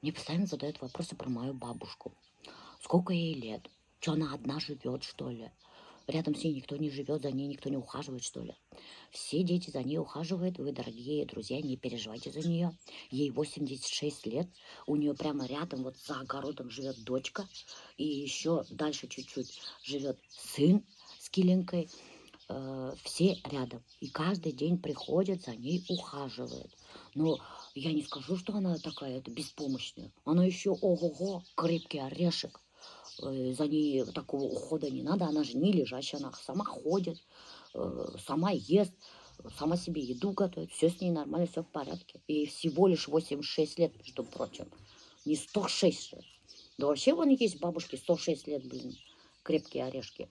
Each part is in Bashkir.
Мне постоянно задают вопросы про мою бабушку. Сколько ей лет? Что, она одна живет, что ли? Рядом с ней никто не живет, за ней никто не ухаживает, что ли? Все дети за ней ухаживают. Вы, дорогие друзья, не переживайте за нее. Ей 86 лет. У нее прямо рядом, вот за огородом живет дочка. И еще дальше чуть-чуть живет сын с киленкой. Все рядом. И каждый день приходят, за ней ухаживают. Но я не скажу, что она такая это беспомощная. Она еще ого-го, крепкий орешек. За ней такого ухода не надо. Она же не лежащая, она сама ходит, сама ест, сама себе еду готовит. Все с ней нормально, все в порядке. Ей всего лишь 86 лет, между прочим. Не 106 же. Да вообще вон есть бабушки 106 лет, блин, крепкие орешки.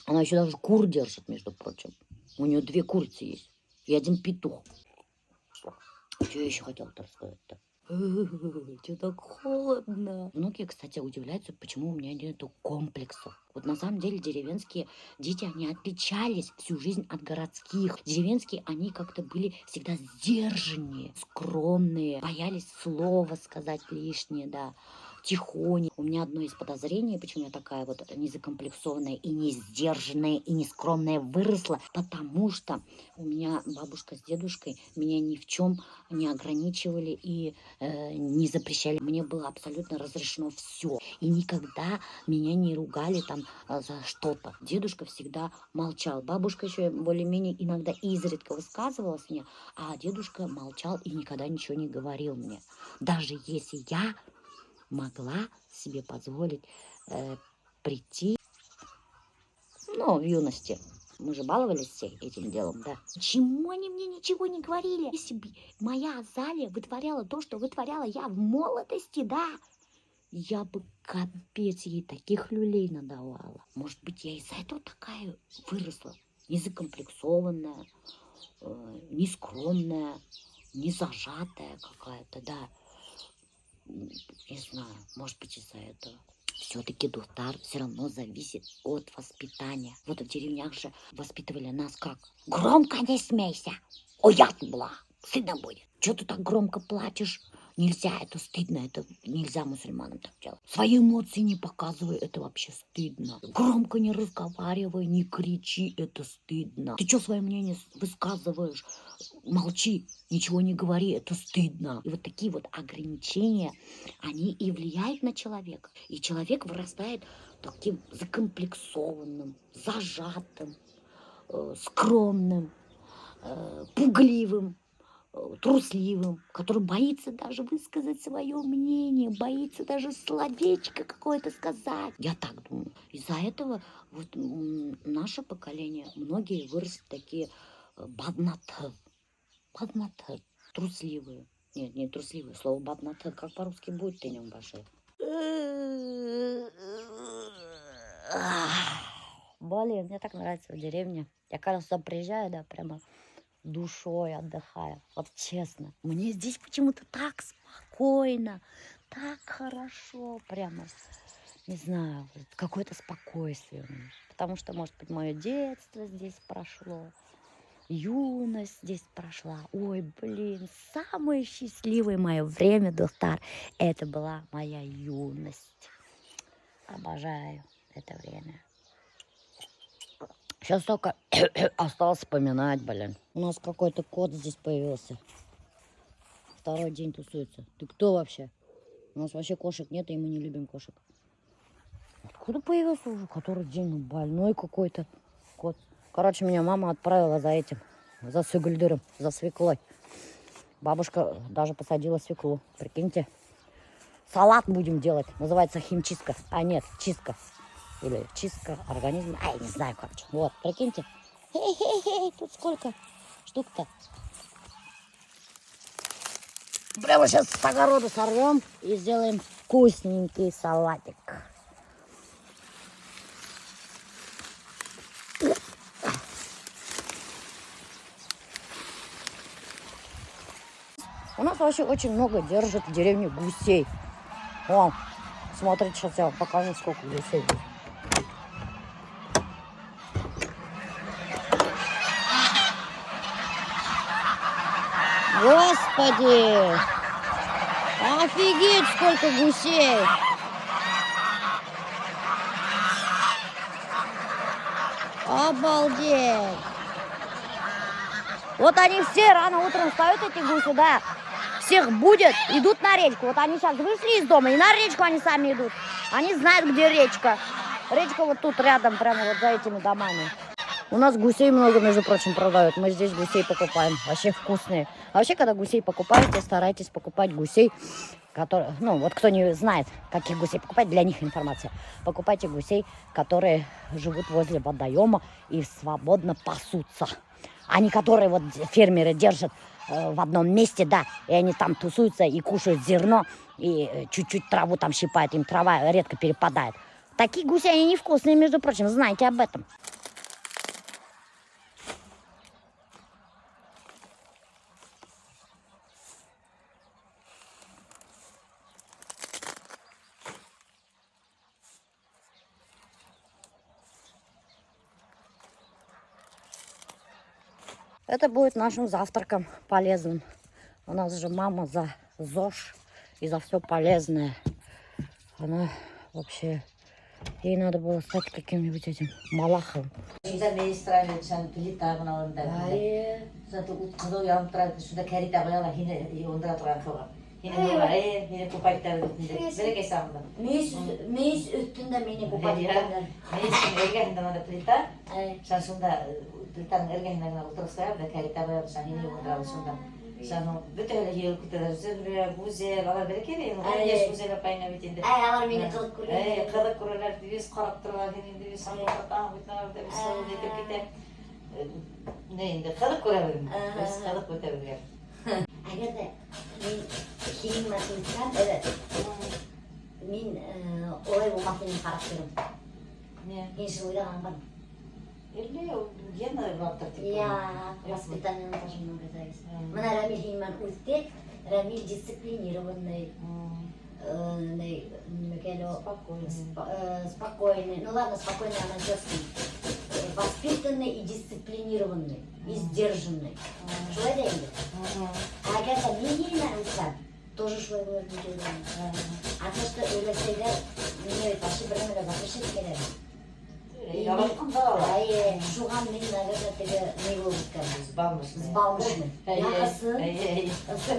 Она еще даже кур держит, между прочим. У нее две курицы есть и один петух. Что я еще хотела-то рассказать-то? Что так холодно? Многие, кстати, удивляются, почему у меня нету комплексов. Вот на самом деле деревенские дети, они отличались всю жизнь от городских. Деревенские, они как-то были всегда сдержаннее, скромные, боялись слова сказать лишнее, да, тихони. У меня одно из подозрений, почему я такая вот незакомплексованная и не сдержанная, и нескромная выросла, потому что у меня бабушка с дедушкой меня ни в чем не ограничивали и не запрещали. Мне было абсолютно разрешено все. И никогда меня не ругали там за что-то. Дедушка всегда молчал. Бабушка еще более-менее иногда изредка высказывалась мне, а дедушка молчал и никогда ничего не говорил мне. Даже если я могла себе позволить прийти, ну, в юности. Мы же баловались все этим делом, да. Почему они мне ничего не говорили? Если бы моя Азалия вытворяла то, что вытворяла я в молодости, да, я бы капец ей таких люлей надавала. Может быть, я из-за этого такая выросла, незакомплексованная, нескромная, не зажатая какая-то, да. Не знаю, может быть, из-за этого. Все-таки дуҫтар все равно зависит от воспитания. Вот в деревнях же воспитывали нас как? Громко не смейся! Оят была, стыдно будет. Че ты так громко плачешь? Нельзя, это стыдно, это нельзя мусульманам так делать. Свои эмоции не показывай, это вообще стыдно. Громко не разговаривай, не кричи, это стыдно. Ты что свое мнение высказываешь? Молчи, ничего не говори, это стыдно. И вот такие вот ограничения, они и влияют на человека. И человек вырастает таким закомплексованным, зажатым, скромным, пугливым, трусливым, который боится даже высказать свое мнение, боится даже словечко какое-то сказать. Я так думаю. Из-за этого вот наше поколение, многие выросли такие баднаты, баднаты, трусливые. Нет, не трусливые, слово баднаты, как по-русски будет, ты не большой. Блин, мне так нравится в деревне. Я когда сюда приезжаю, да, прямо душой отдыхаю. Вот честно. Мне здесь почему-то так спокойно, так хорошо, прямо, не знаю, вот какое-то спокойствие у меня. Потому что, может быть, мое детство здесь прошло, юность здесь прошла. Ой, блин, самое счастливое мое время, дуҫтар, это была моя юность. Обожаю это время. Сейчас только осталось вспоминать, блин. У нас какой-то кот здесь появился. Второй день тусуется. Ты кто вообще? У нас вообще кошек нет, и мы не любим кошек. Откуда появился уже? Который день? Ну, больной какой-то кот. Меня мама отправила за этим, за сөгөлдөрөм, за свеклой. Бабушка даже посадила свеклу. Прикиньте. Салат будем делать. Называется химчистка. А нет, чистка. Или чистка организма. Ай, не знаю. Вот, прикиньте. Хе-хе-хе, тут сколько штук-то. Прямо сейчас с огорода сорвем и сделаем вкусненький салатик. У нас вообще очень много держат в деревне гусей. О, смотрите, сейчас я вам покажу, сколько гусей здесь. Господи! Офигеть, сколько гусей! Обалдеть! Вот они все рано утром встают, эти гуси, да. Всех будят, идут на речку. Вот они сейчас вышли из дома, и на речку они сами идут. Они знают, где речка. Речка вот тут рядом, прямо вот за этими домами. У нас гусей много, между прочим, продают. Мы здесь гусей покупаем. Вообще вкусные. А вообще, когда гусей покупаете, старайтесь покупать гусей, которые, ну, вот кто не знает, каких гусей покупать, для них информация. Покупайте гусей, которые живут возле водоема и свободно пасутся. А не которые вот фермеры держат в одном месте, да, и они там тусуются и кушают зерно, и чуть-чуть траву там щипают, им трава редко перепадает. Такие гуси, они невкусные, между прочим, знайте об этом. Это будет нашим завтраком полезным. У нас же мама за ЗОЖ и за все полезное. Она вообще... Ей надо было стать каким-нибудь этим малахом. Шунда мейес тора бит, шунда плита бына унда. Шунда ут ҡыҙыу янып тора, шунда кәритә ҡуялар, һине йыуындыра торған һыуға. Һине һыуға, һине купать итә бит инде. Бәләкәй сағында. Мейес өҫтөндә мине купать иткәндәр. Мейестең эргәһендә бында плита. Шунда плитаның эргәһенә генә ултырғыс ҡуябыҙ ҙа кәритә ҡуябыҙ, шунда һине йыуындырабыҙ шунда. Шунда бөтәһе лә йыйылып китәләр. Зөһрә, Гүзәл, алар бәләкәй бит инде, йәш Гүзәл апайыңа бит инде. Әй, алар мине ҡыҙыҡ күрә. Әй, ҡыҙыҡ күрәләр, йөҙ ҡарап торалар, һин инде йөҙ һалып бит, һалып итеп китә. Ни инде ҡыҙыҡ күрәбеҙ инде. Беҙ ҡыҙыҡ үтәбеҙ. Әгәр ҙә мин һинең менән үҫһәм, evet, мин улай булмаҫ инем характерым. Не. Һин шул уйлаған бар. Әллә гена бартыр тип. Я, воспитание тоже много зависит. Бына Рәмил һинең менән үҫте. Рәмил дисциплинированный, нимәкәй ул? Спокойный. Спокойный. Ну ладно, спокойный, она жесткий. Воспитанный и дисциплинированный, и сдержанный. Шулай ҙа инде. Әгәр ҙә мин һинең менән үҫһәм, тоже шулай булыр тип уйлайым. А то, что өләсәйҙәр мине бит вообще бер нәмә лә запрещать итмәйҙәр. Яратҡан да алар. Әйе, шуға мин, наверное, теге ни булып үҫкәнмен. Взбалмошный. Взбалмошный. Яҡшы. Әйе, әйе.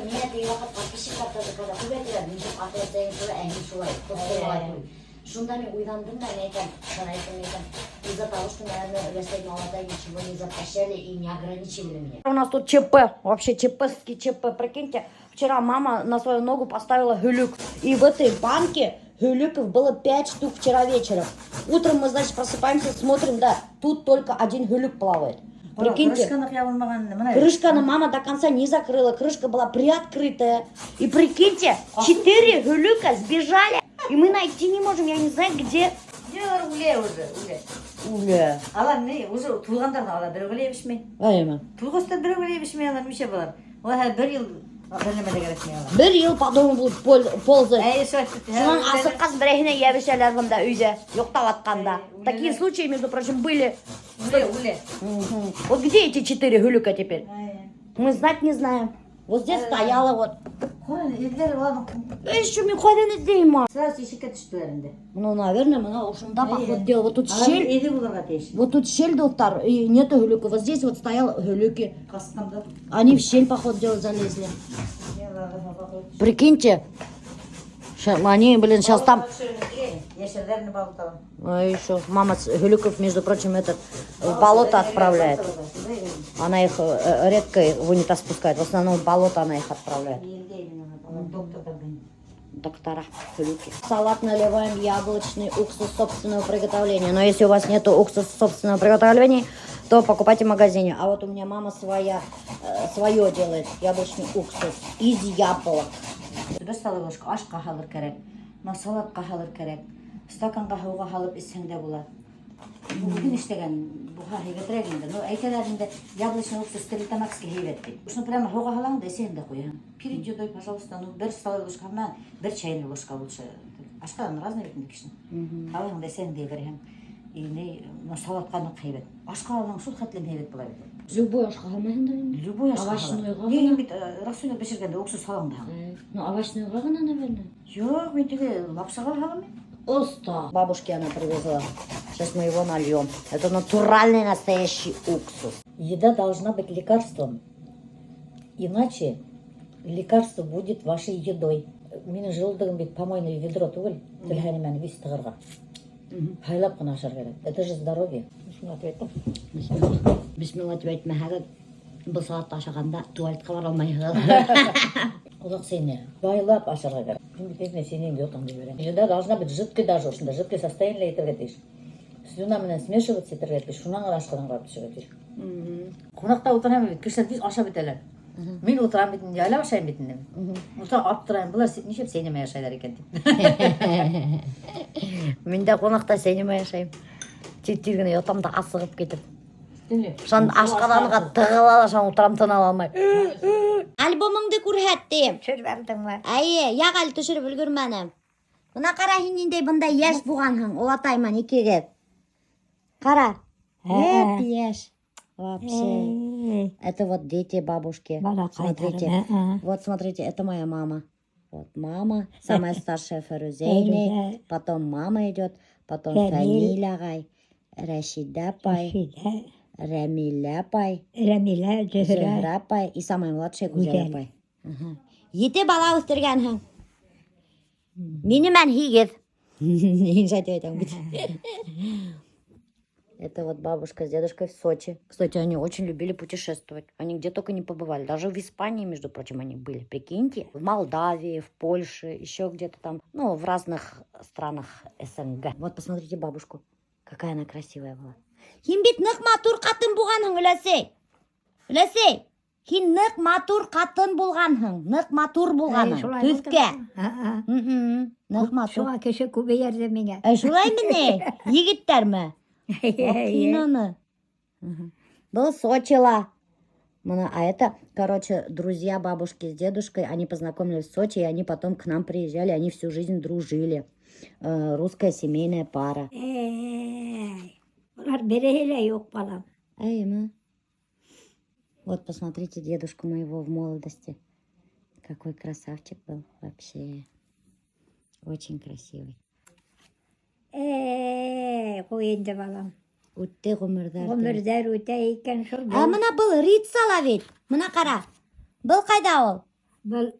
Миңә теге ваҡыт подписчиктар тоже, когда күп әйтәләр, нисек атай-әсәйең шулай, ә мин шулай, шулай түгел. Шунда мин уйландым да, мин әйтәм, шуны әйтәм, мин әйтәм, из-за того, что, наверное, өләсәй менән олатай ничего не запрещали и не ограничивали меня. У нас тут ЧП, вообще ЧПский ЧП, прикиньте, вчера мама на свою ногу поставила һөлөк, и в этой банке һөлөков было 5 штук вчера вечером. Утром мы, значит, просыпаемся, смотрим, да, тут только один һөлөк плавает. Прикиньте. Крышканы ябылмаған, бына. Крышка на мама до конца не закрыла, крышка была приоткрытая. И прикиньте, 4 һөлөкә сбежали, и мы найти не можем, я не знаю где. Улар үлә уже, үлә. Үлә. Алар ни, уже туйғандар алар берәүгә лә йәбешмәй. Әйме. Туйғас та берәүгә лә йәбешмәй алар, нисә булар. Улар бер йыл бер нәмә лә кәрәкмәй алар. Бер йыл по дому будут ползать. Әй, шулай. Шунан асыҡҡас берәйһенә йәбешәләр бында өйҙә, йоҡлап ятҡанда. Әй, Такие үләләр. случаи, между прочим, были. Үлә, үлә. Вот где эти 4 һөлөкә теперь? Әй. Мы знать не знаем. Вот здесь стояла вот. Ҡуй, эҙләр уларҙы. Еще мин ҡайҙан эҙләйем? Сразу ишеккә төштөләр инде. Ну, наверное, бына ошонда Әй. поход делал. Вот тут Алар щель. эҙе булырға тейеш. Вот тут щель, дуҫтар, и нету һөлөкө. Вот здесь вот стоял һөлөкө. Ҡасҡанда. Они в щель, поход делал, залезли. Прикиньте, они, блин, сейчас там... Йәшерҙәр балыҡ алам. А еще мама һөлөков, между прочим, этот, в болото отправляет. Она их редко в унитаз спускает. В основном в болото она их отправляет. Доктора һөлөкө. Салат наливаем яблочный уксус собственного приготовления. Но если у вас нету уксуса собственного приготовления, то покупайте в магазине. А вот у меня мама свое делает яблочный уксус из яблок. Бер столовая ложка ашҡа һалыр кәрәк, бына салатҡа һалыр кәрәк, стаканға һыуға һалып эсһәң дә була. Үҙең эшләгән буға һәйбәтерәк инде. Ну, әйтәләр инде, яблочный уксус стерлитамакский һәйбәт тип. Шуны прямо һыуға һалаң да эсәһең дә ҡуяһың. Перед едой, пожалуйста, ну, бер столовая ложка менән бер чайный ложка лучше. Ашҡаҙан разный бит инде кешенең. Һалаһың да эсәһең дә ебәрәһең. И ни, ну, салатҡа ныҡ һәйбәт. Ашҡа алһаң шул хәтлем һәйбәт була бит. Любой ашҡа һалмайһың да инде. Любой ашҡа Овощной һала. Һин бит рассольник бешергәндә уксус һалаң да. Ну, овощной ға ғына, наверное. Юҡ, мин теге лапшаға һалам мин. Оста. Бабушке она привезла. Сейчас мы его нальем. Это натуральный настоящий уксус. Еда должна быть лекарством. Иначе лекарство будет вашей едой. Минең желудогым бит помойное ведро түгел. Теләһә нимәне весь тығырға. Һайлап ҡына ашар кәрәк. Это же здоровье. Бисмилла тип әйттем. Бисмилла. Бисмилла тип әйтмәһәгеҙ, был салатты ашағанда туалетҡа бара алмайһығыҙ. Оҙаҡ сәйнә. Һайлап ашарға кәрәк. Мин бит әйтмәй сәйнәйем дә йотам тип бирәм. Еда должна быть жидкой даже ошонда. Жидкое состояние итергә тейеш. Слюна менән смешиваться итергә тейеш. Шунан ғына ашҡаҙанға барып төшөргә тейеш. Ҡунаҡта ултырам бит, кешеләр бик ашап бөтәләр. Мин ултырам бит, яйлап ашайым бит инде. Ултырам аптырайым, былар нишләп сәйнәмәй ашайҙар икән тип. Мин дә ҡунаҡта сәйнәмәй ашайым. Тиҙ-тиҙ генә йотам да асығып китеп. Шунан ашҡаҙанға тығыла ла, шунан ултырам тын ала алмай. Альбомыңды күрһәт тием. Төшөрөп алдыңмы? Эйе, яҡ әле төшөрөп өлгөрмәнем. Бына ҡара һин ниндәй бында йәш булғанһың, олатай менән икегеҙ. Ҡара. Йәп-йәш. Вообще. Это вот дети бабушки. Смотрите. Вот смотрите, это моя мама. Вот мама, самая старшая Фәрүзә инәй, потом мама идет, потом Фәнил. Фәнил ағай, Рәшидә апай, Рәмилә апай, Рәмилә, Зөһрә. Зөһрә апай и самая младшая Гүзәл Гүзәл. апай. Ага. Ете бала үҫтергәнһең. Минең менән һигеҙ. Һин шулай тип әйтәң бит. Это вот бабушка с дедушкой в Сочи. Кстати, они очень любили путешествовать. Они где только не побывали. Даже в Испании, между прочим, они были. Прикиньте. В Молдавии, в Польше, еще где-то там. Ну, в разных странах СНГ. Вот посмотрите бабушку. Какая она красивая была. Һин бит ныҡ матур ҡатын булғанһың, өләсәй. Өләсәй, һин ныҡ матур ҡатын булғанһың. Ныҡ матур булғанһың. Төҫкә. Ныҡ матур. Шуға кеше күп эйәрҙе миңә. Ә шулаймы ни? Егеттәрме? Һин уны. Был Сочила. Бына, а это, короче, друзья бабушки с дедушкой, они познакомились в Сочи, и они потом к нам приезжали, они всю жизнь дружили. Русская семейная пара. Эй, улар береһе лә юҡ, балам. Эйме. Вот, посмотрите дедушку моего в молодости. Какой красавчик был вообще. Очень красивый. Эй, ҡуй инде, балам. Үтте ғүмерҙәр. Ғүмерҙәр үтә икән шул. Ә бына был Рицала бит. Бына ҡара. Был ҡайҙа ул? Был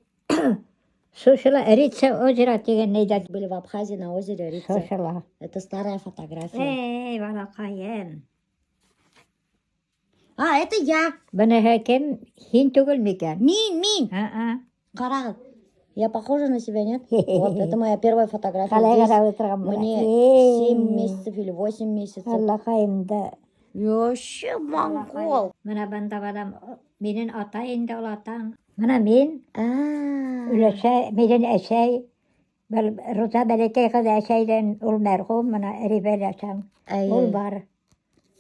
Сошила Рица озера тигән нейҙә. Были в Абхазии на озере Рица. Сошила. Это старая фотография. Эй, балаҡайым. А, это я. Быныһы кем? Һин түгел микән? Мин, мин. А-а. Ҡарағыҙ. Я похожа на себя, нет? Вот, это моя первая фотография. Ҡалай Здесь ҡарап ултырған була. мне Эй. 7 месяцев или 8 месяцев. Аллаҡайым да. Вообще монгол. Бына бында балам, минең атай инде олатаң. Бына мин, А, өләсәй, минең әсәй, был Руза бәләкәй ҡыҙ әсәйҙән ул мәрхүм, бына Рибә өләсәң. Эйе. Ул бар.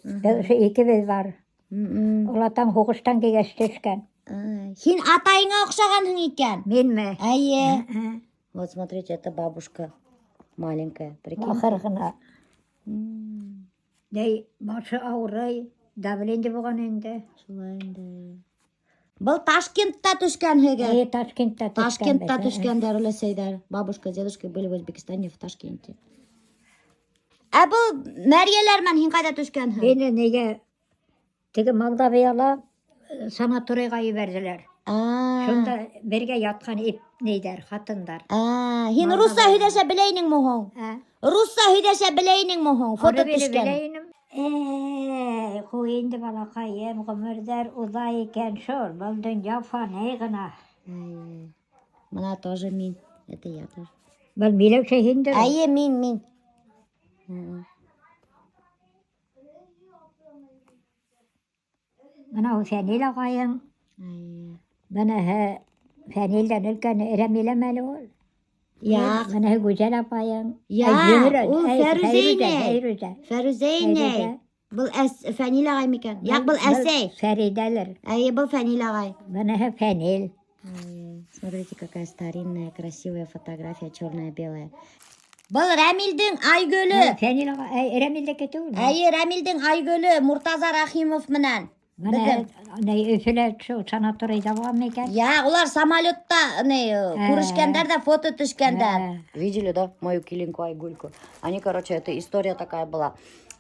Беҙ ошо икебеҙ бар. М-м. Олатаң һуғыштан килгәс төшкән. Ай. Һин атайыңа оҡшағанһың икән. Минме? Эйе. Ә, Вот смотрите, это бабушка маленькая. Прикинь. Ахыр ғына. М, Ней, башы ауырый, давление булған инде. Шулай инде. Был Ташкентта төшкәнһегеҙ. Эйе, Ташкентта төшкән. Ташкентта төшкәндәр өләсәйҙәр. Бабушка с дедушкой были в Узбекистане, в Ташкенте. Ә был Мәрйәләр менән һин ҡайҙа төшкәнһең? Мине нигә теге Молдавияла санаторийға ебәрҙеләр. А, Шунда бергә ятҡан ип нейҙәр, ҡатындар. а, һин русса һөйләшә белә инеңме һуң? Ә? Русса һөйләшә белә инеңме һуң? Фото Ары бире төшкән. белә инем. Эй, ҡуй инде балаҡайым, ғүмерҙәр уҙа икән шул. Был донъя фани ғына. Ай, Бына тоже мин. Это я тоже. Был Миләүшә һиндер. Эйе, мин, мин. М. Бына ул Фәнил ағайың. Эйе. Быныһы Фәнилдән өлкәне Рәмилә әле ул. Яҡ. Быныһы Гүзәл апайың. Я, Әй, Зөһрә, ул әй, Фәрүзә инәй. Фәрүзә. Фәрүзә инәй. Был әс Фәнил ағай микән? Яҡ, был әсәй. Фәридәлер. Эйе, был Фәнил ағай. Быныһы Фәнил. Ай, Смотрите, какая старинная, красивая фотография, черная-белая. Был Рәмилдең Айгөлө. Фәнил ағай, әй, Рәмилдеке түгелме? Эйе, Рәмилдең Айгөлө Муртаза Рахимов менән. Бына ни Өфөлә шул санаторийҙа булған икән. Я, улар самолетта ни күрешкәндәр ҙә фото төшкәндәр. Ә. Видели, да, мою киленку Айгульку? Они, короче, это история такая была.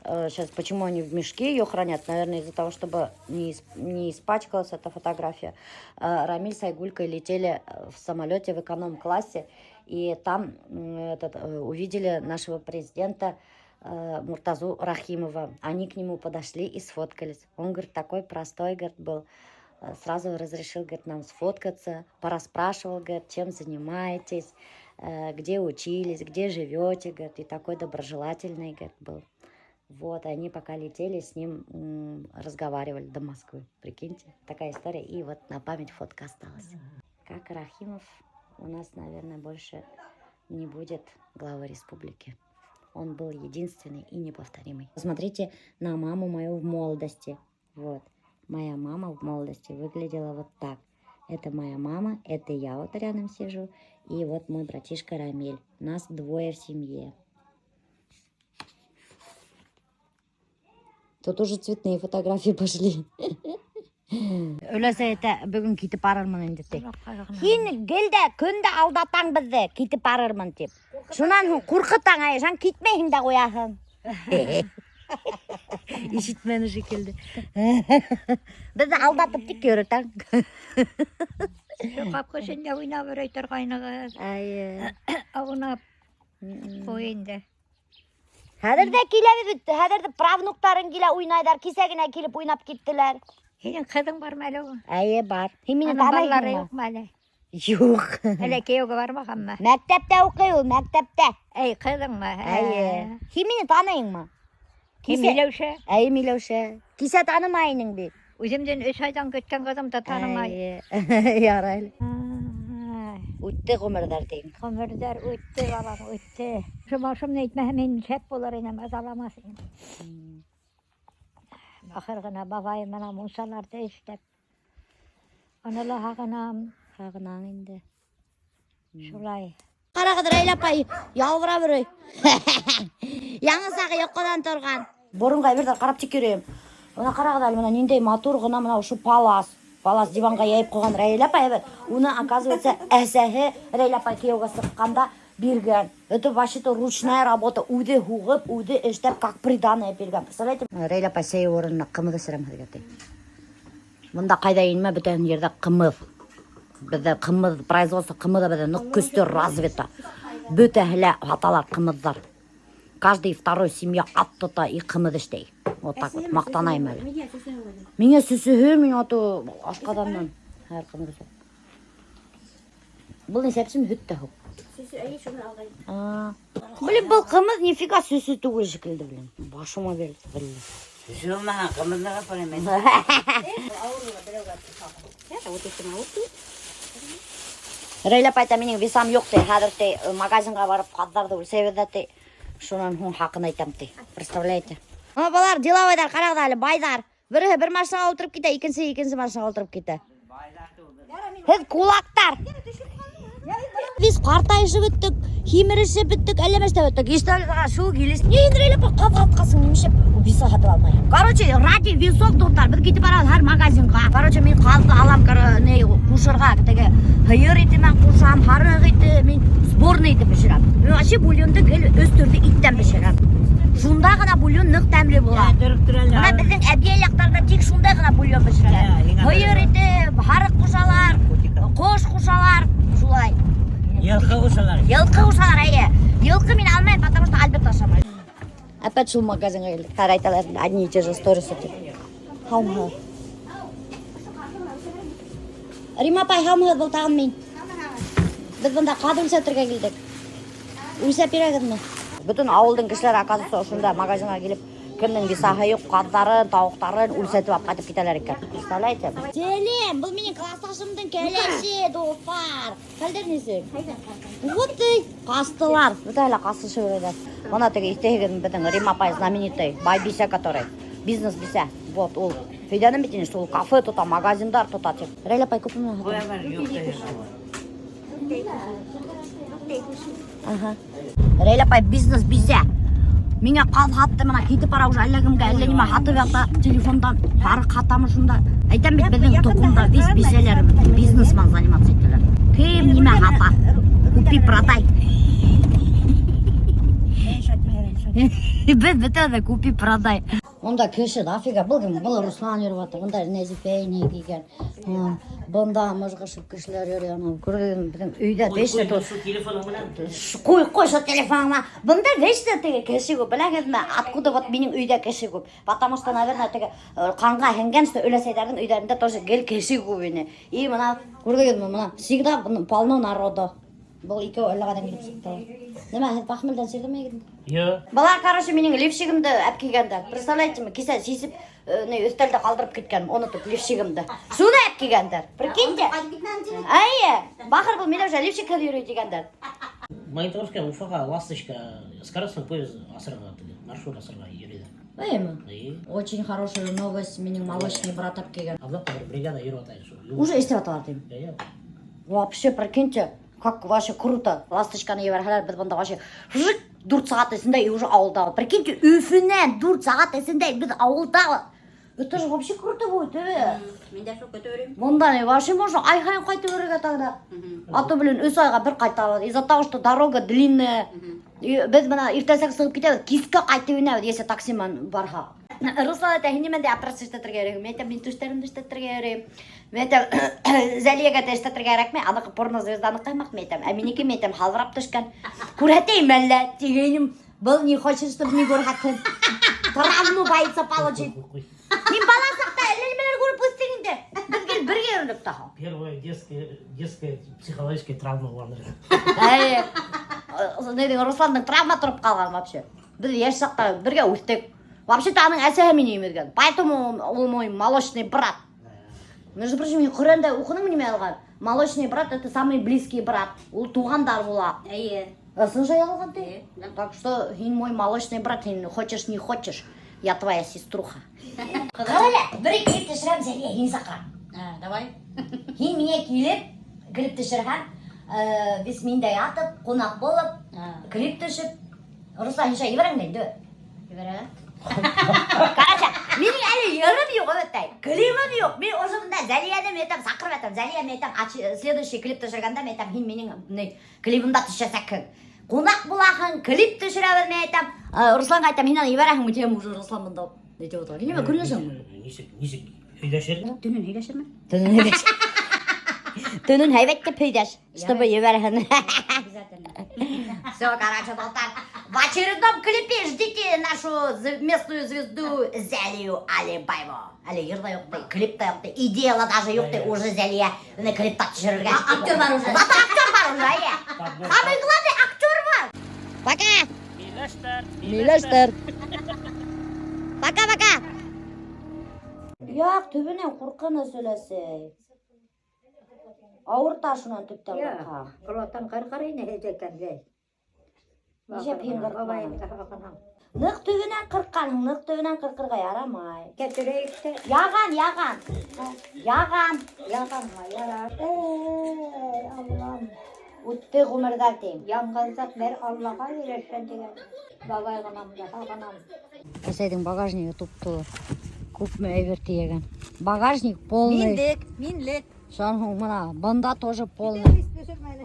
Сейчас, почему они в мешке ее хранят? Наверное, из-за того, чтобы не испачкалась эта фотография. Рамиль с Айгулькой летели в самолете в эконом-классе, и там этот, увидели нашего президента Муртазу Рахимова. Они к нему подошли и сфоткались. Он, говорит, такой простой, говорит, был. Сразу разрешил, говорит, нам сфоткаться, пораспрашивал, говорит, чем занимаетесь, где учились, где живете, говорит, и такой доброжелательный, говорит, был. Вот, они пока летели, с ним разговаривали до Москвы. Прикиньте, такая история. И вот на память фотка осталась. Как Рахимов у нас, наверное, больше не будет главы республики. Он был единственный и неповторимый. Посмотрите на маму мою в молодости. Вот. Моя мама в молодости выглядела вот так. Это моя мама, это я вот рядом сижу. И вот мой братишка Рамиль. Нас двое в семье. Тут уже цветные фотографии пошли. Өләсәй әйтә, бөгөн китеп барырмын инде ти. Һин гел дә көн дә алдатаң беҙҙе, китеп барырмын тип. Шунан һуң ҡурҡытаң, әй, шунан китмәйһең дә ҡуяһың. Ишетмәне шикелле. Беҙҙе алдатып тик йөрөтәң. Шул ҡапҡа эсендә уйнап йөрөй торғайнығыҙ. Әйе. Аунап ҡуй инде. Хәҙер ҙә киләбеҙ бит. Хәҙер ҙә правнуктарың килә уйнайҙар. Кисә генә килеп уйнап киттеләр. Һинең ҡыҙың бармы әле? Әйе, бар. Һин мине Уның балалары таныйһыңмы? юҡмы әле? Юҡ. Әле кейәүгә бармағанмы? Мәктәптә уҡый ул, мәктәптә. Эй, ҡыҙыңмы? Әйе. Һин мине таныйһыңмы? Һин Кисә- Миләүшә. Әйе, Миләүшә. Кисә танымай инең бит. Үҙемдән өс айҙан көткән ҡыҙым да танымай. Әйе. Ярай әле. Ай, Үтте ғүмерҙәр тиң. Ғүмерҙәр үтте, балам, үтте. Шул башымны әйтмәһәм, мин шәп булыр инем, ыҙаламаҫ инем. Ахыр ғына бабайым менән мунсаларҙы эшләп. Уны ла һағынам, Һағынаң инде. шулай. Ҡарағыҙ, Рәйлә апай, ялбырап йөрөй. Яңы сағы йоҡонан торған. Боронға әйберҙәр ҡарап тик йөрөйөм. Бына ҡарағыҙ әле, бына ниндәй матур ғына бына ошо палас. Палас диванға йәйеп ҡуйған Рәйлә апай әйбер. Уны, оказывается, әсәһе Рәйлә апай кейәүгә сыҡҡанда биргән. Это вообще-то ручная работа. Үҙе һуғып, үҙе эшләп, как приданое биргән. Представляете? Рәйлә апай сәй урынына ҡымыҙ эсерәм һеҙгә ти. Бында ҡайҙа инмә, бөтә ерҙә ҡымыҙ. Беҙҙә ҡымыҙ, производство ҡымыҙы беҙҙә ныҡ көслө развито. Бөтәһе лә һаталар ҡымыҙҙар. Каждый второй семья ат тота и ҡымыҙ эшләй. Вот так вот, маҡтанайым әле. Миңә сөсөһө, мин аты ашҡаҙандан. Һәр ҡымыҙ эсәм. Был нисәпсем һөт тә һуң. А. Блин, был ҡымыҙ нифига сөсө түгел шикелле, блин. Башыма бирелде, блин. Сөсө булмаһа, ҡымыҙ ҡапар инем. Рәйлә апай әйтә, минең весам юҡ ти, хәҙер ти магазинға барып ҡаҙҙарҙы үлсәйбеҙ ҙә ти. Шунан һуң хаҡын әйтәм ти. Представляете? Ана былар деловойҙар, ҡарағыҙ әле, байҙар. Береһе бер машинаға ултырып китә, икенсе икенсе машинаға ултырып китә. Һеҙ кулактар. Беҙ ҡартайышып бөттөк, һимерешеп бөттөк, әллә нәмә бөттөк. Ишетәле шул килеш. Ни инде Рәйлә апай ҡаҙ һатҡасың, нимәшәп весы һатып алмайһың? Короче, ради весов дуҫтар, беҙ китеп барабыҙ һәр магазинға. Короче, мин ҡаҙҙы алам, ни ҡушырға, теге һыйыр ите менән ҡушам, һарыҡ ите, мин сборный итеп бешерәм. Мин вообще бульонды гел өс төрлө иттән бешерәм. Шунда ғына бульон ныҡ тәмле була. Бына беҙҙең әбйәлил яҡтарында тик шундай ғына бульон бешерәләр. Һыйыр ите, һарыҡ ҡушалар, ҡош ҡушалар, шулай. Йылҡы ҡушалар. Йылҡы ҡушалар, эйе. Йылҡы мин алмайым, потому что Альберт ашамай. Опять шул магазинға килдек. Ҡара әйтәләр, одни и те же сторисы тип. Һаумыһығыҙ. Рима апай, һаумыһығыҙ, был тағын мин. Беҙ бында ҡаҙ үлсәтергә килдек. Үлсәп бирәгеҙме? Бөтөн ауылдың кешеләре, оказывается, ошонда магазинға килеп, кемдең весаһы юҡ, ҡаҙҙарын, тауыҡтарын үлсәтеп алып ҡайтып китәләр икән. Представляете? Сәләм, был минең класташымдың кәләше, дуҫтар. Хәлдәр нисек? Вот ты, ҡастылар. Бөтәһе лә ҡасышып йөрөйҙәр. Бына теге иҫтәһегеҙме беҙҙең Рима апай знаменитый, байбисә который, бизнес бисә. Вот ул. Һөйләнем бит инде, что ул кафе тота, магазиндар тота тип. Рәйлә апай күпме һата? Ага. Рәйлә апай бизнес бисә. Миңә ҡаҙ һатты, мына китеп бара уже әллә кемгә, әллә нимә һатып ята телефондан. Һарыҡ һатамы шунда. Әйтәм бит, беҙҙең тоҡомда весь бисәләр бизнес менән заниматься итәләр. Кем нимә һата? Купи, продай. Беҙ бөтәбеҙ ҙә купи, продай. Унда кеше дофига. Был кем? Был Руслан йөрөп ята. Бында Нәзифә инәй килгән. Бында мыжғышып кешеләр йөрөй. Ана күргән беҙҙең өйҙә беш тә Телефоның менән. Ҡуй, ҡуй шул телефоныңа. Бында беш тә теге кеше күп, беләһегеҙме? Откуда вот минең өйҙә кеше күп? Потому что, наверное, теге ҡанға һеңгән, что өләсәйҙәрҙең өйҙәрендә тоже гел кеше күп ине. И мына күрҙегеҙме, мына всегда полно народу. Был икәү әллә ҡайҙан килеп сыҡты. Нимә, һеҙ похмельдән сирҙеме егет? Юҡ. Былар, короче, минең лифчигымды әп килгәндәр. Представляете ме, кисә сисеп, ни, өҫтәлдә ҡалдырып киткән, онотоп лифчигымды. Шуны әп килгәндәр. Прикиньте. Эйе, бахыр был Миләүшә лифчикһеҙ йөрөй тигәндәр. Магнитогорская Уфаға ласточка скоростной поезд асырға теге маршрут асырға йөрөй. Эйеме? И Очень хорошая новость, минең молочный брат әп килгән. Аҙаҡ бер бригада йөрөп ята шул. Уже эшләп яталар тим. Эйе. Вообще, прикиньте, как вообще круто. Ласточканы ебәрһәләр, беҙ бында вообще жик, 4 сәғәт эсендә и уже ауылда. Прикиньте, Өфөнән 4 сәғәт эсендә беҙ ауылда. Это же вообще круто будет, э? Мин дә шул көтөп йөрөйөм. Бында не, вообще можно ай һайын ҡайтып йөрөргә тогда. А то, блин, өс айға бер ҡайтабыҙ. Из-за того, что дорога длинная. И беҙ мына иртәнсәк сығып китәбеҙ, кискә ҡайтып инәбеҙ, если такси менән барһаҡ. Руслан әйтә, һин нимәндә операция эшләтергә йөрөйһөң? Мин әйтәм, мин тештәремде эшләтергә йөрөйөм. Мин әйтәм, Зәлиәгә теш эшләтергә кәрәкме? Аныҡы порно звезданыҡы һымаҡ, мин әйтәм. Ә минеке, мин әйтәм, һалбырап төшкән. Күрһәтәйем әллә? Тигәйнем. Был не хочет, чтобы не күрһәтһен. Травму боится получить. Ҡуй, ҡуй. Мин бала саҡта әллә нимәләр күреп үҫтек инде. Беҙ гел бергә йөрөнөк тағы. Первая детская психологическая травма булғандыр. Әйе. Нейҙең Русландың травма тороп ҡалған вообще. Беҙ йәш саҡта бергә үҫтек. Вообще-то аның әсәһе мине имеҙгән. Поэтому ул мой молочный брат. Между прочим, мин Ҡөрьәндә уҡыным нимә яҙған? Молочный брат это самый близкий брат. Ул туғандар була. Эйе. Ысын же яҙылған ти. Эйе, да. Так что һин мой молочный брат, һин хочешь не хочешь, я твоя сеструха. Ҡара әле, бер клип төшөрәм, Зәлиә, һине саҡырам. А, давай. Һин миңә килеп, клип төшөрһәң, беҙ миндә ятып, ҡунаҡ булып, А, клип төшөп, Руслан, һин шулай ебәрәң инде. Ебәрә. Короче, минең әле йырым юҡ, әлбиттә. Клибым юҡ. Мин уже бында Зәлиәне мин әйтәм, саҡырып ятам. Зәлиә, мин әйтәм, следующий клип төшөргәндә мин әйтәм, һин минең ни, клибымда төшәсәкһең. Ҡунаҡ булаһың, клип төшөрәбеҙ, мин әйтәм. Русланға әйтәм, һин аны ебәрәһеңме тием, уже Руслан бында. Әйтеп ултыра. Һин нимә көнләшәңме? Нисек, нисек һөйләшер? Төнөн һөйләшермен. Төнөн һөйләш. Төнөн һәйбәт тип һөйләш, чтобы ебәрһен. Обязательно. Все, короче, дуҫтар, в очередном клипе ждите нашу местную звезду Зәлию Алибаеву. Әле йыр ҙа юҡ, клип та юҡ, идея ла даже юҡ, уже Зәлиә уны клипта төшөрөргә. Актер бар уже. Зато актер бар уже, эйе. Самый главный актер бар. Пока. Миләштәр. Миләштәр. Пока, пока. Яҡ, төбөнән ҡурҡыныс өләсәй. Ауырта шунан төптән ҡурҡа. Ҡолаҡтан ҡырҡыр ине һеҙҙекәндәй. Нишләп һин ҡырҡманың? Бабайым да һағынам. Ныҡ төбөнән ҡырҡҡанһың, ныҡ төбөнән ҡырҡырға ярамай. Кәтөрәйек тә Яған, яған. Яған. яғанма ярар. Эй, Аллам. Үтте ғүмерҙәр тием. Яңғыҙлыҡ бер Аллаға өйрәтһен тигән. Бабай ғынам да һағынам. Әсәйҙең багажнигы туп-тулы. Күпме әйбер тейәгән. Багажник полный. Минлек, минлек. Шунан һуң мына бында тоже полный.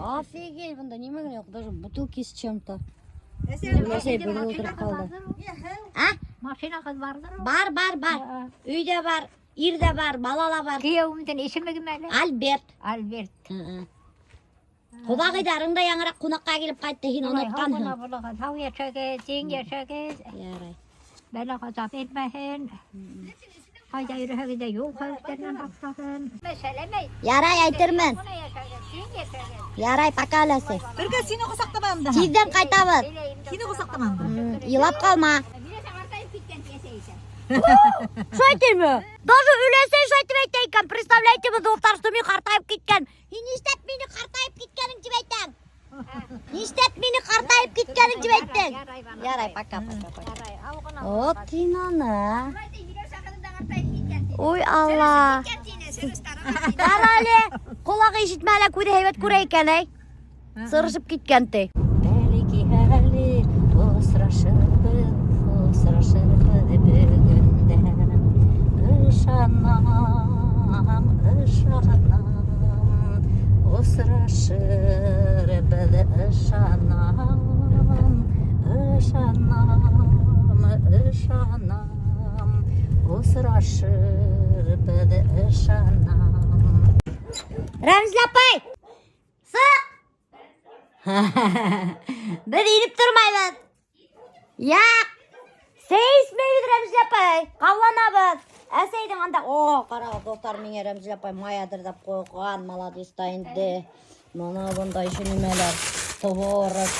Офигеть, бында нимә генә юҡ, даже бутылки с чем-то. Әсәй бер ултырып ҡалды. А? Машинағыҙ барҙыр? Бар, бар, бар. Өйҙә бар, ир ҙә бар, бала ла бар. Кейәүемдең исеме кем әле? Альберт. Альберт. Ҡоҙағыйҙарың да яңыраҡ ҡунаҡҡа килеп ҡайтты, һин онотҡанһың. Һау булығыҙ, һау йәшәгеҙ, тиң йәшәгеҙ. Ярай. Бәлә ғазап итмәһен. Ҡайҙа йөрөһәгеҙ ҙә юл хәүефтәренән һаҡлаһын. Ярай, әйтермен. Ярай, пока, өләсәй. Бергә һине ҡосаҡламам да. Тиҙҙән ҡайтабыҙ. Һине ҡосаҡламам да. Илап ҡалма. Шулай әйтәме? Даже өләсәй шулай тип әйтә икән. Представляете, дуҫтар, что мин ҡартайып киткән. Һин нишләп мине ҡартайып киткәнең тип әйтәң? Нишләп мине ҡартайып киткәнең тип әйттең? Ярай, пока, пока, пока. Вот һин аны. Ой, Алла. Ҡара әле, ҡолағы ишетмәһә лә күҙе һәйбәт күрә икән, әй. Сырышып киткән ти. Бәлки әле Осрашырбыҙ, осрашырбыҙ бөгөн дә. Ышанам, ышанам, осрашырбыҙ, ышанам, ышанам, ышанам, осрашырбыҙ, ышанам. Рәмзил апай, сыҡ! Беҙ инеп тормайбыҙ. Юҡ! Сәй эсмәйбеҙ, Рәмзил апай. Ҡабаланабыҙ. Әсәйҙең анда, о, ҡарағыҙ, дуҫтар, миңә Рәмзил апай май әҙерләп ҡуйған, молодец та инде. Мына бында еще нимәләр? Творог,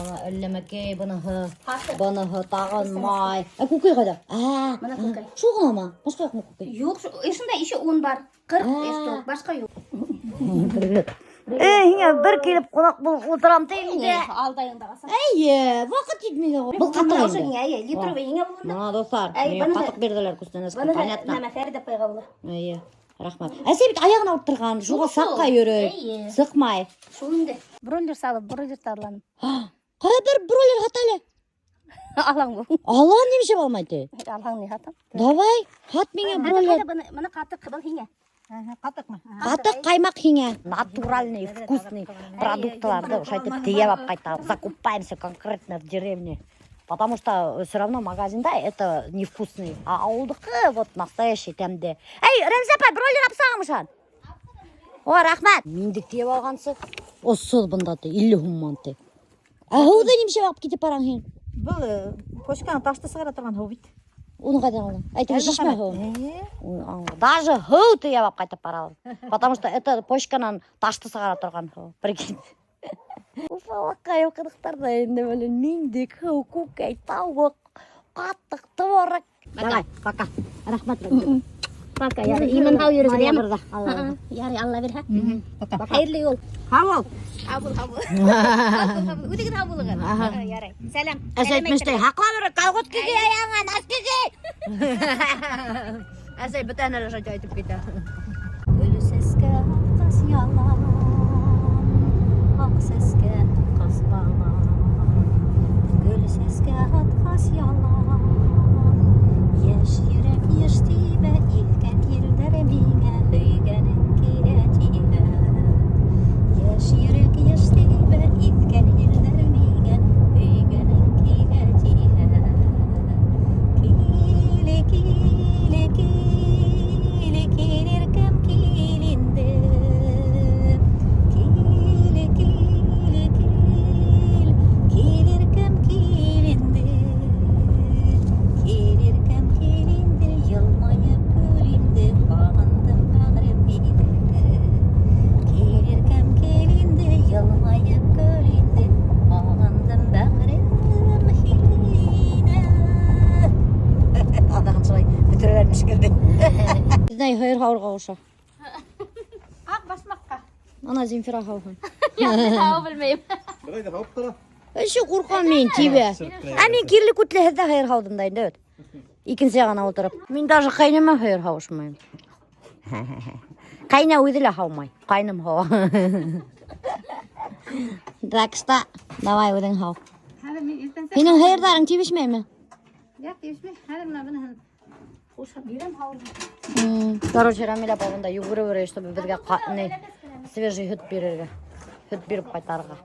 ана әлләмәкәй быныһы, быныһы тағын май. Ә күкәй ҡайҙа? Ә, Мына күкәй. Шул ғынамы? Башҡа юҡмы күкәй? Юҡ, ошонда еще он бар. 40 штук, башҡа юҡ. Привет. Эй, һиңә бер килеп ҡунаҡ булып ултырам ти инде. Алдайың да ҡасан. Эйе, ваҡыт етмәй ҙә. Был ҡатыҡ Ошо инде. һиңә, эйе, литровый һиңә булғанда. Мына дуҫтар, Әй, миңә быныһы- ҡатыҡ бирҙеләр күстәнәскә, Быныһы понятно. нәмә Фәриҙә апайға була. Эйе, рәхмәт. Әсәй бит аяғын ауырттырған, шуға Шул, саҡҡа йөрөй. Эйе. Сыҡмай. Шул инде. Бройлер салып, бройлер тарланым. Ҡайҙа бер бройлер һат әле? Алаң бу. Алам нимә алмай ти? Алһаң ни һатам. Давай, һат миңә бройлер. Быны ҡатыҡ был һиңә. Ҡатыҡмы? Ҡатыҡ ҡаймаҡ һиңә. Натуральный, вкусный продуктларҙы ошайтып тейәп алып ҡайтабыҙ. Закупаемся конкретно в деревне. Потому что все равно магазинда это невкусный. А ауылдыҡы вот настоящий тәмле. Эй, Рәмзә апай, бройлер апсағым ышан. О, рәхмәт. Миндек тейәп алғансы. Осһоҙ бында ти, 50 һумман ти. Ә һыуҙы нимә алып китеп бараң һин? Был почканан ташты сығара торған һыу бит. Уны ҡайҙан алдың? Әйтеү шишмә һыуы. Э, Даже һыу тейәп алып ҡайтып баралар. Потому что это почканан ташты сығара торған һыу. Прикинь. Уфалаҡҡа йылҡыныҡтарҙа инде блин, миндек, һыу, күкәй, тауыҡ, ҡатыҡ, творог. Давай, пока. Рәхмәт. Рәмзә. Пока, ярай. Имен һау йөрөгөҙ, яме? Ноябрҙә. Алла. Ярай, Алла бирһә. Пока. Хәйерле юл. Һау бул. Һау бул, һау бул. Үҙегеҙ һау булығыҙ. Ярай. Сәләм. Әсәй әйтмештәй, һаҡла бер колготки кей аяғыңа, носки кей. Әсәй бөтәһенә лә шулай әйтеп китә. Гөл сәскә атҡас ялан, аҡ сәскә атҡас балан. Гөл сәскә атҡас ялан, йәш йөрәк йыш тибә, иҫкән елдәр миңә һөйгәнең килә тибә. Йәш йөрәк йыш тибә, иҫкән елдәр миңә һөйгәнең килә тибә. Кил, кил, кил, кил, иркәм кил инде. Кил, кил, кил, кил, иркәм кил инде. Кил, иркәм кил инде, йылмайып көл инде, һағындым бәғрем һине. Кил, иркәм кил инде, йылмайып көл инде, һағындым бәғрем һине. Аҙағын шулай бөтөрәләр шикелле. Знай, һыйыр һауырға ҡуша. Аҡ башмаҡҡа. Ана Земфира һауһын. Һау белмәйем. Бер айҙа һауып тора. Эше ҡурҡам мин тибә. Ә мин кирле күтле һеҙҙә һыйыр һауҙым да инде бит. Икенсе яғына ултырып. Мин даже ҡәйнәмә һыйыр һауышмайым. Ҡәйнә үҙе лә һаумай. Ҡайным һауа. Так что, давай үҙең һау. Хәҙер мин иртәнсәк. Һинең һыйырҙарың тибешмәйме? Юҡ, тибешмәй. Хәҙер мына быныһын ҡушып бирәм һауырға. Короче, Рамиля апа бында йүгереп йөрөй, чтобы беҙгә свежий һөт бирергә. Һөт биреп ҡайтарырға.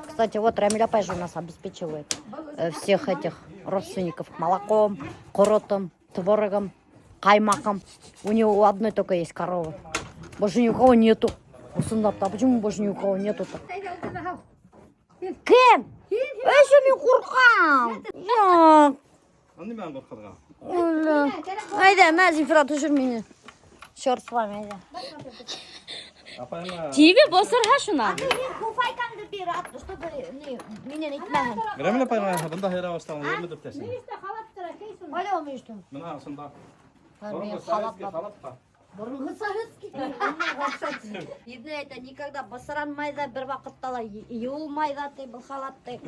Кстати, вот Рамиля апай же у нас обеспечивает всех этих родственников молоком, ҡоротом, творогом, ҡаймаҡом. У него у одной только есть корова. Больше ни у кого нету. Ысынлап та, почему больше ни у кого нету-то? Кем? Эше мин ҡурҡам. Юҡ. Нимәнән ҡурҡырға? Әллә. Әйҙә, мә, Земфира, төшөр мине. Черт с вами, әйҙә. Апайыма Тибә босырға шунан. Фуфайкаңды бир, чтобы минән итмәһен. Рәмил апайыма бында һыйыра башлаған ерме дүртәсең. Ҡайҙа ул мөйөштөң? Мына ошонда. Мин Боронғо халат советский халатҡа. Боронғо советский. Ирҙе әйтә, никогда бысранмай ҙа, бер ваҡытта ла йыуылмай ҙа ти был халат ти.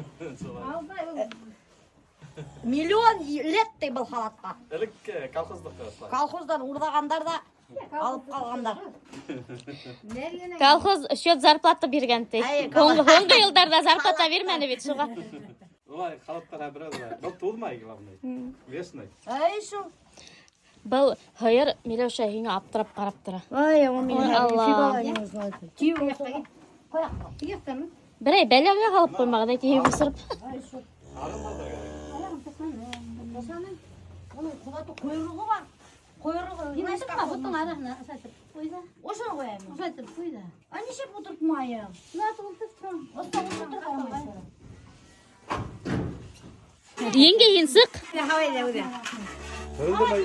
Миллион лет ти был халатҡа. Элек колхоздыҡы ошолай. Колхоздан урлағандар ҙа алып ҡалғандар. Колхоз счет зарплата биргән ти. Әй, Һуңғы йылдарҙа зарплата бирмәне бит шуға. Улай халаттар берәү ҙә. Был туҙмай, главное. Вечный. Ай, шул. Был һыйыр Миләүшә һиңә аптырап ҡарап тора. Ай, он Ой, Алла. нифига не знает. Тип. Берәй бәләгә һалып ҡуймағыҙ, әйтейем осороп. Уның ҡолаты ҡойроғо бар. Ҡойроғо. Һин ботоң араһына ошайтып ҡуй ҙа. Ошоно ҡуяйым. Ошайтып ҡуй ҙа. А нишләп ултыртмайым? На, ултырт. Оҫта ултыртмайым. Еңгә һин сыҡ. Һөрөндөрмәй.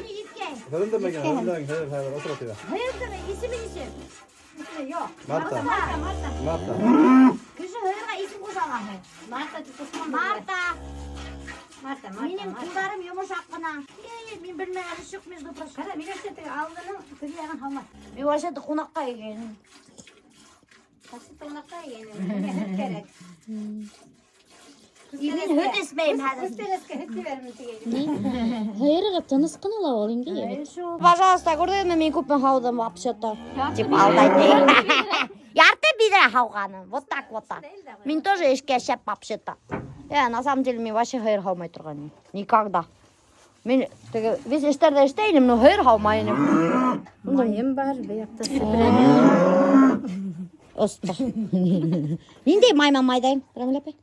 Һөрөндөрмәгән, һөрөндөрмәгән, һөр, һөр, ултыр тиҙә. Һыйырҙың исеме нисек? Юҡ. Марта. Марта. Кеше һыйырға исем ҡуша алаһың. Марта тип ҡушҡан. Марта. Марта, Марта. Минең ҡулдарым йомшаҡ ҡына. Ей, мин белмәгән эш юҡ, между прочим. Ҡара, Миләүшә теге алдының теге яғын һалма. Мин вообще ҡунаҡҡа килгәнмен. Ҡасы ҡунаҡҡа килгәнмен. Һөт кәрәк. Мин һөт эсмәйем хәҙер. Күстәнәскә һөт ебәрмен тигәйнем. Һыйырға тыныс ҡына ла ул, еңгә егет. Пожалуйста, күрҙегеҙме, мин күпме һауҙым вообще-то. Тип алдай. Ярты биҙрә һауғаным. Вот так вот так. Мин тоже эшкә шәп вообще-то. На самом деле мин вообще һыйыр һаумай торғайным. Никогда. Мин теге весь эштәрҙе эшләй инем, но һыйыр һаумай инем. Майым бар, был яҡта Оста. Ниндәй май майҙайым, Рамилә апай?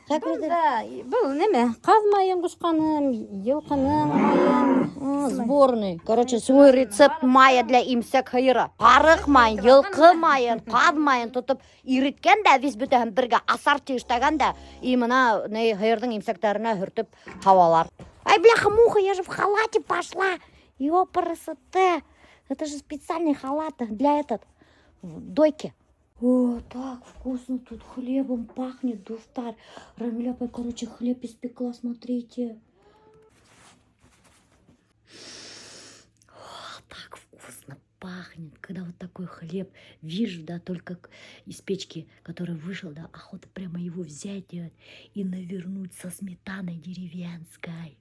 Был нимә? Ҡаҙ майын ҡушҡаным, йылҡының майын. Сборный. Короче, свой рецепт мая для имсәк һыйыры. Һарыҡ майын, йылҡы майын, ҡаҙ майын тотоп иреткән дә, весь бөтәһен бергә ассорти эшләгән дә, и мына ни һыйырҙың имсәктәренә һөртөп һауалар. Ай, бляха-муха, я же в халате пошла. Ёпрст. Это же специальный халат для этот дойки. О, так вкусно тут хлебом пахнет, дуҫтар. Рамиля апай, короче, хлеб испекла, смотрите. О, так вкусно пахнет, когда вот такой хлеб вижу, да, только из печки, который вышел, да, охота прямо его взять и навернуть со сметаной деревенской.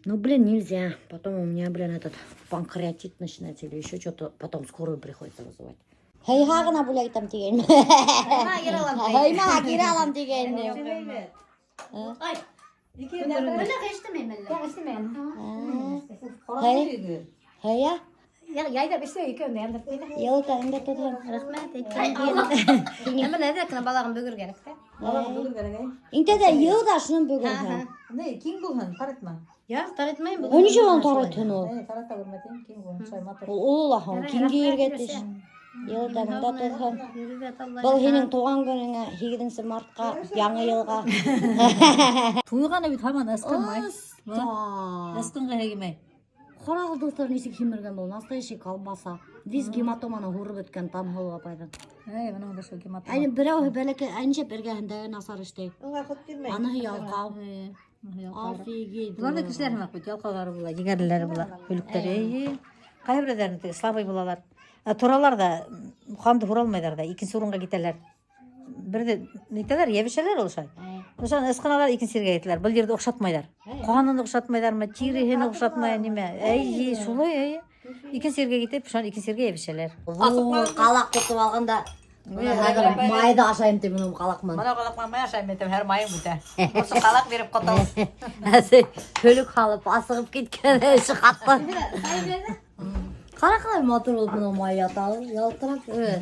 Ну, блин, нельзя. Потом у меня, блин, этот панкреатит начинается или еще что-то. Потом скорую приходится вызывать. Һыйға ғына бүләк итәм тигән. Һыйма кире алам тигән. Бына эштемәйем әллә. Эштемәйем. Һыя? Яйҙап эшләй икәүен дә яндырып ҡуйҙы. Йылытаң да тотһам. Рәхмәт, әйткән. Бына әҙерәк кенә балағын бөгөр кәрәк тә. Интә дә йыл да шунан бөгөрһәң. Не, киң булһын, таратма. Юҡ, таратмайым. Ә нисек уны таратһын ул? Эй, тарата күрмә, киң булһын, шулай матур. Ул оло ла һуң, киңәйергә тейеш. Йылытаң да тотһам. Был һинең тыуған көнөңә, 8 мартҡа, яңы йылға. Туйғаны бит һаман ысҡынмай. Ысҡынға килмәй. Ҡарағыҙ, дуҫтар, нисек һимергән был, настоящий колбаса. Весь гематоманы һурып бөткән Таңһылыу апайҙан. Эй, бының да шул гематома. Әйне берәүһе бәләкәй, ә нисәп эргәһендәге насар эшләй. Уға хут бирмәй. Аныһы ялҡау. Офигеть. Улар ҙа кешеләр һымаҡ бит, ялҡауҙары була, егәрлеләре була, һөлөктәре. Эйе. Ҡайһы берәүҙәренең теге слабый булалар. Ә торалар ҙа, ҡанды һура алмайҙар ҙа, икенсе урынға китәләр. Берҙе нитәләр, йәбешәләр ул шулай. Ошоны ысҡыналар, икенсе ергә китәләр. Был ерҙе оҡшатмайҙар. Ҡанын оҡшатмайҙармы, тиреһен оҡшатмай, нимә. Эйе, шулай, эйе. Икенсе ергә китеп, шунан икенсе ергә йәбешәләр. Ҙур ҡалаҡ тотоп алғанда, хәҙер майҙы ашайым тип бының ҡалаҡ менән. Мына ҡалаҡ май ашайым әйтәм, һәр майым бөтә. Ошо ҡалаҡ биреп ҡотол. Әсәй, һөлөк һалып асығып киткән эше ҡатты. Ҡара ҡалай матур булып бының май ята, ялтырап. Evet.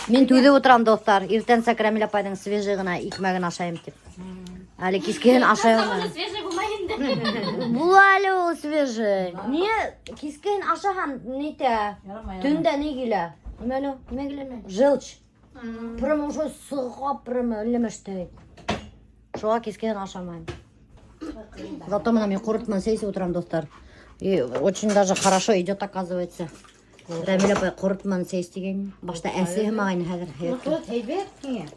Мин түҙеп ултырам, дуҫтар. Иртәнсәк Рәмилә апайҙың свежий ғына икмәген ашайым тип. Әле кискеһен ашай алмайым. Свежий булмай инде. Була әле ул свежий. Ниңә кискеһен ашаһам нитә? Төндә ни килә? Нимә әле? Нимә килә? Желчь. Прямо уже сыға, прямо әллә Шуға кискеһен ашамайым. Зато мына мин ҡорот менән сәй эсеп ултырам, дуҫтар. И очень даже хорошо идет, оказывается. Рәмилә апай ҡорот менән сәй эс тигән. Башта әсе һымаҡ ине, хәҙер. Ҡорот һәйбәт һиңә.